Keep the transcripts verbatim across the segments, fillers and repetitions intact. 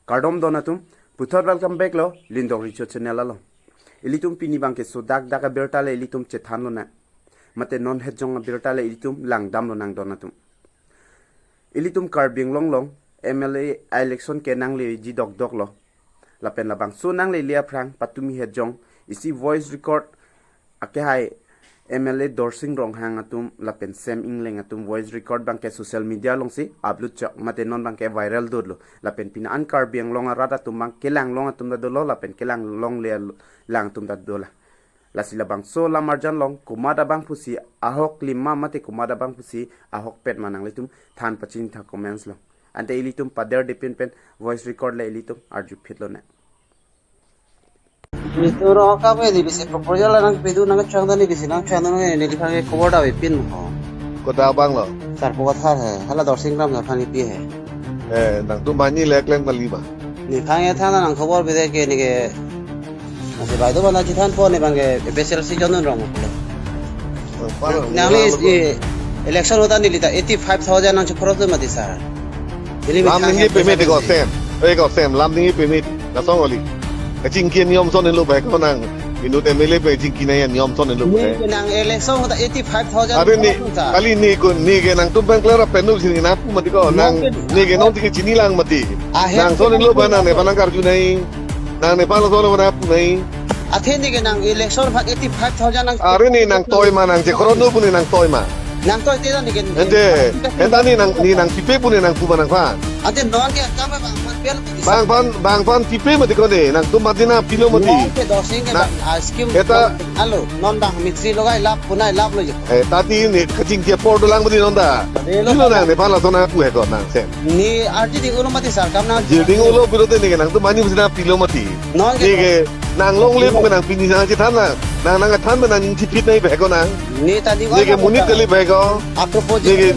Kardom don atum, puthot welcome back lo Lindong Richo channel along. Ilitum pini abangke sodak dak abirta le ilitum chethan lonang. Mate non het jong abirta le ilitum langdam lonang don atum. Ilitum Karbi Anglong along M L A election ke nangleji dokdok lo. Lapen labangso nanglele aphrang patumi het jong isi voice record akehai M L A Dorsing Ronghang atum lapen Sam Engleng atum voice record abangke social media alongsi upload chok, mate non abangke viral dolo. Lapen pini an Karbi Anglong arat atum abang kelang long atum ta dolo, lapen kelang longle al-, lang atum ta dola. Lasi labangso lamarjan along komat abang pusi ahok lima mate komat abang pusi ahokpet ma nanglitum than pachini tha comments along. Ante ilitum pader depin pen voice record le ilitum arju phit lonang. Itu rong kami di bisi proposal nangpidun nangchang dan di bisi nangchang dan neliphan ke khobor davepin mo. Kodak abang lo? Sar po thar he, hala Dorsing Ronghang aphan kipi he. Eh, nangtum banghini le klem kali ma? Nephan ke than nang khobor bide ke neke. Masi bai do bana chethanpo ne abangke A P H L C John Rong. Nangli, eh, election ahut ta neli ta eighty five thousand nangchekroidet mati sir. Lam ningje peme ti ko Sam. Eh ko Sam, lam ningje peme ti. Lason kali. Kachingki niyom ason henlo bai ko nang. Inut M L A pen chingki nangji aniyom ason henlo bai. Neli nang election ahut ta eighty five thousand. Are ne, kali ne ko ne ke nangtum pen klem ra pen nu sini nangpu mati ko. Nang ne ke non ti ke chinilang mati. Nang ason henlo bai nang nephan nangkarju nangji. Nang nephan lason lo nangpu nangji. Athe ne ke nang election aphan eighty five thousand nang. Are ne nangtoi ma nangchekroidet pu ne nangtoi ma. Nangtoi te dan ne ke. Ante, eta ne nang, ne nangpipe pu ne nangpu ma nangphan. Ante non ke kam bang aphan pel. Bang aphan, bang aphan pipe mati ko ne, nangtum mati nangpilo mati. Non ke Dorsing ke nang, bang, ah, scheme eta bang, alo, non bang mitri logai lap punai lap lo je. Eh, tati ne kachingki apor dolang mati non ta. Ade lo. Pilo nang nephan lason nangpu he ko nang Sam. Ne arji ding ulo mati sir, kam nang. Arji ding ulo pulote ne ke nangtum banghini pusi nangpilo mati. Non ke ne ke nang longle pu ke nang pini nangchethan nang. Nang nangthan nang ningje phit nangji bai ko nang. Ne ta ding ne ke ulo monit mati kali bai ko. Apropos ne ke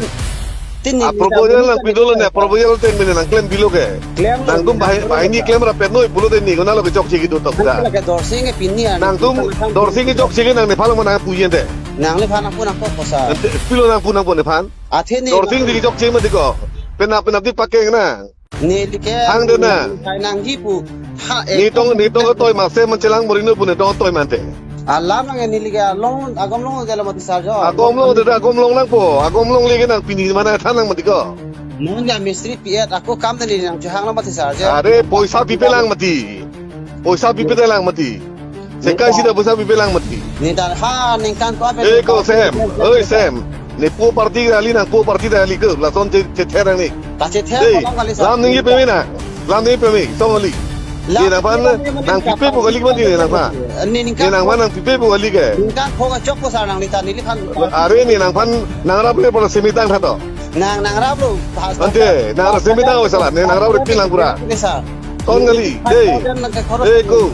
tin ne a proposal nang pidolo ne, proposal ten mene nang klem bilo ke. Klem nangtum banghini klem ra pen noi pulote ne konatlo kechokche kedo tok ta. Nang ke Dorsing ke pini an. Nangtum Dorsing kechokche ke nang nephan lo ma nangpu yen te. Nangliphan nangpu nangpo ko sir. Ante pilo nangpu nangpo nephan. Athe ne Dorsing di kechokche mati ko. Penap penap di pakeng nang. Neli ke hang de na. Kai nangji pu. Ha, eh. Ne tong, ne tong toi ma Sam man chelang bor-i non pu ne tong toi ma te. Alam nang neli ke along, agom long de la mati sir jo. Agom long de, agom long nangpo. Agom longle ke nang pini ma nangthan nang mati ko. Non ya mistri P F ako kam de neli nangchehang la mati sir jo. Are poisa pipe lang mati. Poisa pipe lang mati. Sekai sida poisa pipe lang mati. Ne ta ha ningkan ko ape. Eh ko Sam. Oi Sam. Ne po party kali nang po party ta kali ke. Lason che, chether nang ne. Ta chether. Dei, ko lang kali sir. Lam ningje peme nang. Lam ningje peme. Song kali. Ne nangphan nangpipe pu kali mati ne nangphan. Ne ningkan. Ne nangphan nangpipe pu kali ke. Ningkan ko kachok ko sir nang ne ta neliphan. Are ne nangphan nangrap le pala semitang tha to. Nang nangrap lo. Ante, nang semitang o sala. Ne nangrap le pin lang pura. Ne sir. Ton kali, dei. Thousand lang ke khoros. Eh ko,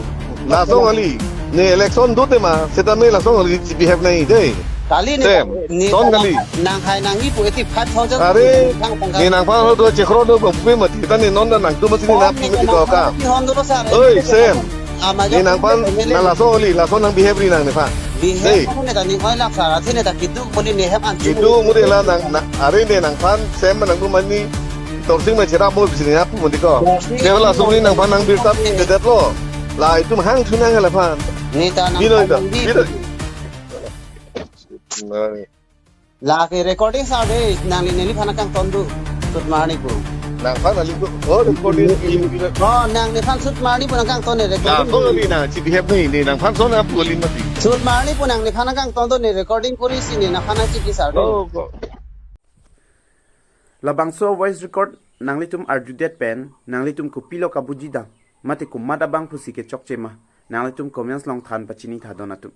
lason kali. Ne election do te ma, seta ne lason kali chebehave nangji dei. Kali ne, Sam, ne ton kali. Nanghai nangji pu eighty five thousand. Are, nang tangka. Ne nangphan lo do chekroidet bang pu mati, ta ne non ta nangtum mati ne nangpi mati ko ka. Pi hon dolo sir. Oi, Sam. Ama ne jo nangphan, M L A. Nang lason kali, lason nangbehave ri nang nephan. Behave. Dei. Apa ne ta ne oi lak sir, athe ne ta keduk muli ne hem an. Keduk muli la nang, nang, are ne nangphan, Sam nangtum banghini Dorsing ma cherap mo bisi ne apu mati ko. Dorsing. Kevela sumni nangphan nangbirta de det lo. La itum hang thu nang la phan. Ne ta nang. Bino ita. Bino. Nang. La ke recording sir de nangli neliphan nangkangton do. Sut marni pu. Nangphan ali ko. Oh, recording film bino. Oh, nang nephan sut marni pu nangkangton ne recording. Lason kali nang chebehave nangji ne nangphan son apu kali mati. Sut marni pu nang nephan nangkangton do ne recording kori si ne nangphan nangchipi sir de. Oh, ko. Labangso voice record nanglitum arjudet pen, nanglitum kopilo kabuji dam, mate komat abang pusi kechokche ma, nanglitum comments along than pachini tha don atum.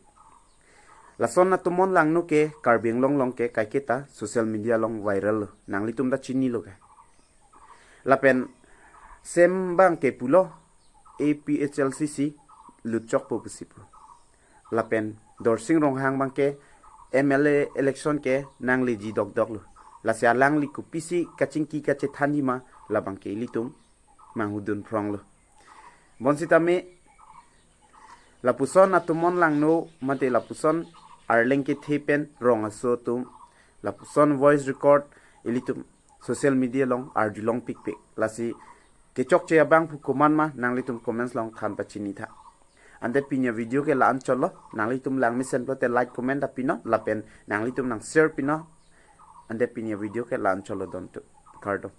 Lason atomon langno ke Karbi Anglong along ke kaiketa social media along viral lo, nanglitum ta chinilo ke. Lapen Sam abangke pulo, A P H L C si lutchokpo pusi pu. Lapen Dorsing Ronghang abangke M L A election ke nangleji dokdok lo. Lasi alangli kopisi kachingki kachethanji ma labangke ilitum manghudun phrong lo. Bonsitame lapuson atomon langno mate lapuson arleng kethe pen rong aso atum lapuson voice record ilitum social media along arjulong pikpik. Lasi kechokche abang pu koman ma nanglitum comments along than pachini tha. Ante pini avideo ke la-an chotlo, nanglitum langmesen pulote like comment ta pinon lapen nanglitum nang share pinon. Ante pini avideo ke la-an chotlo, don tu kardom.